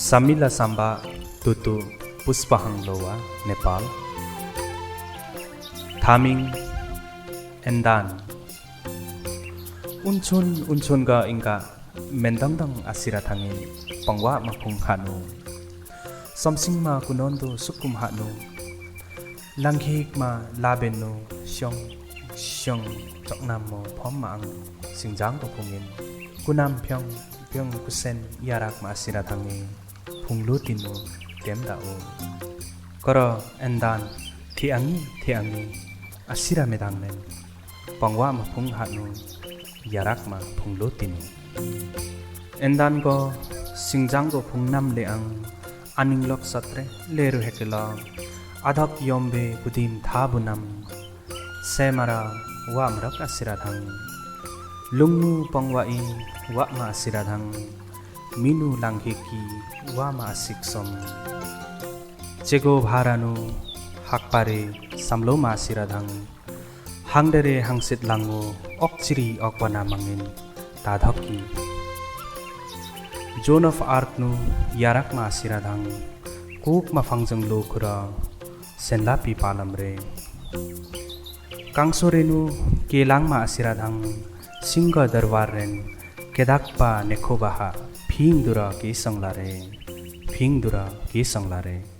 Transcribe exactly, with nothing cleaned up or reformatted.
Samila samba tutu puspahang lowa Nepal. Thaming endan. Unchun unchun ga ingga mendangdang asira thangi pangwa ma phung hanu. Somsing ma kunondu sukum hanu. Langkhik ma labenu syong syong choknam mo phom ma ang singjang ko phungin. Kunam pyong pyong kusen yarak ma asira thangi phunglu tinu tem da u. Koro endan thi angi thi angi asira medang nen. Pangwa ma phung hanu yarak ma phunglu tinu. Endan go singjang go phungnam le ang aning lok satre leru hekela adhok yombe kudim thabunam. Semara wa mrak asira thang. Lungmu pangwa i wa ma asira thang. Minu langkhik ki wa ma asik som. Chego bharanu hakpare samlo ma asira thang. Hangdere hangsit lango okchiri okwana mangin tadhokki. Joan of Arc nu yarak ma asira thang. Kuk ma phangjang lo khura senlapi palam re. Kangso renu kelang ma asira thang. Singha darbar ren kedakpa nekho baha phing dura kesang lare. Phing dura kesang lare.